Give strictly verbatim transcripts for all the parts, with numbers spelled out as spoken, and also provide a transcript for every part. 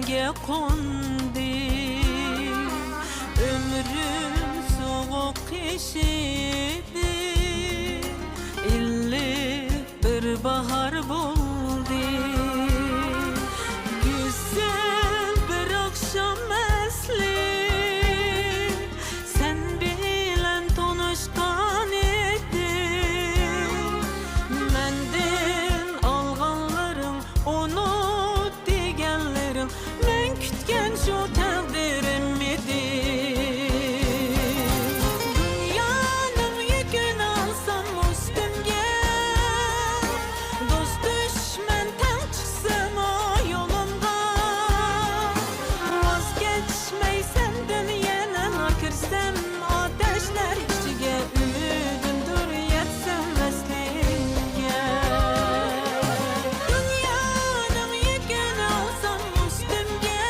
قوندى. ئۆمرۈم سوغۇق قېشىدى، ئىللىق بىر باھار بولدى. گۈزەل بىر ئاخشام ئەسلى، سەن بىلەن تونۇشقان ئىدىم. مەندىن ئالغانلىرىڭ، ئۇنۇت دېگەنلىرىڭ، مەن كۈتكەن شۇ تەقدىرىم ئىدى. دۇنيانىڭ يۈكىنى ئالسام ئۈستۈمگە، دوست دۈشمەن تەڭ چىقسىمۇ يولۇمغا، ۋاز كەچمەي سەندىن يەنىلا كىرسەم ئاتەشلەر ئىچىگە، ئۈمىدىمدۇر يەتسەم ۋەسلىڭگە. دۇنيانىڭ يۈكىنى ئالسام ئۈستۈمگە،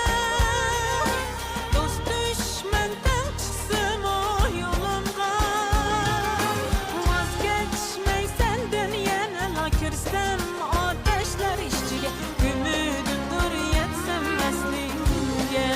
دوست دۈشمەن تەڭ چىقسىمۇ يولۇمغا، ۋاز كەچمەي سەندىن يەنىلا كىرسەم ئاتەشلەر ئىچىگە، ئۈمىدىمدۇر يەتسەم ۋەسلىڭگە.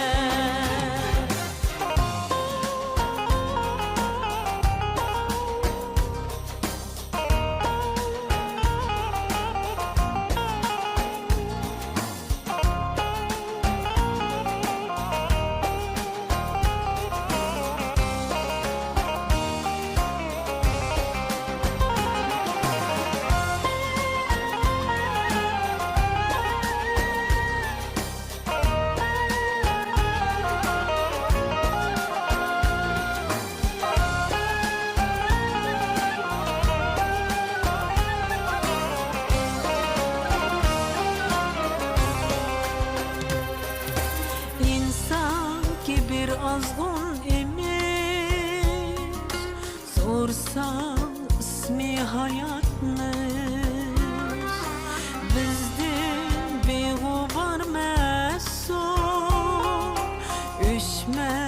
ئىنسانكى بىر ئازغۇن ئىمىش، سورىساڭ ئىسمى ھاياتمىش، بىزدىن بىغۇبار مەسۇم، ئۆچمەس